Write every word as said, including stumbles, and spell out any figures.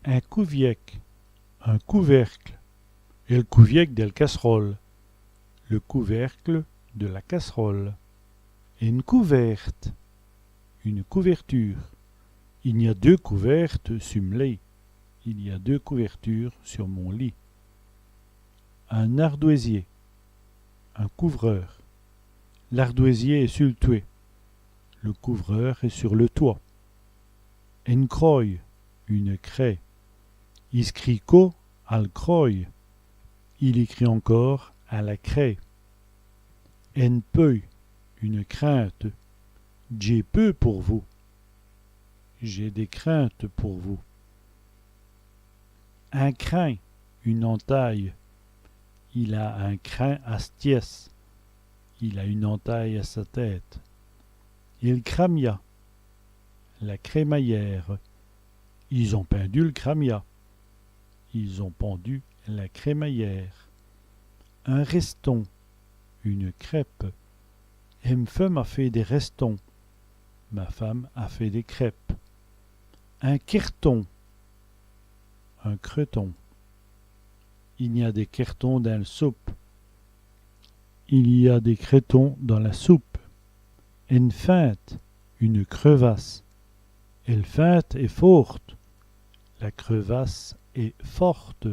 In couvièke, un couvercle. El couvièke dèl casserole. Le couvercle de la casserole. Ène couvèrte, une couverture. I gn-a deûs couvèrtes su m' lét. Il y a deux couvertures sur mon lit. In ardwèsier, un couvreur. L'ardwèsier èst su l' twèt. Le couvreur est sur le toit. Ène crwès, une craie. I scrît co al crwès. Il écrit encore à la craie. Ène peû, une crainte. Dj'é peû pour vous. J'ai des craintes pour vous. In crin, une entaille. Il a in crin a s' tièsse. Il a une entaille à sa tête. El cramia, la crémaillère. Is ont pindu l' cramia. Ils ont pendu la crémaillère. In rèston, une crêpe. Èm feume a fét dès rèstons. Ma femme a fait des crêpes. In kèrton, un creton. I gn-a dès kèrtons dins l' soupe. Il y a des cretons dans la soupe. Ène finte, une crevasse. El finte èst fôrte. La crevasse est forte.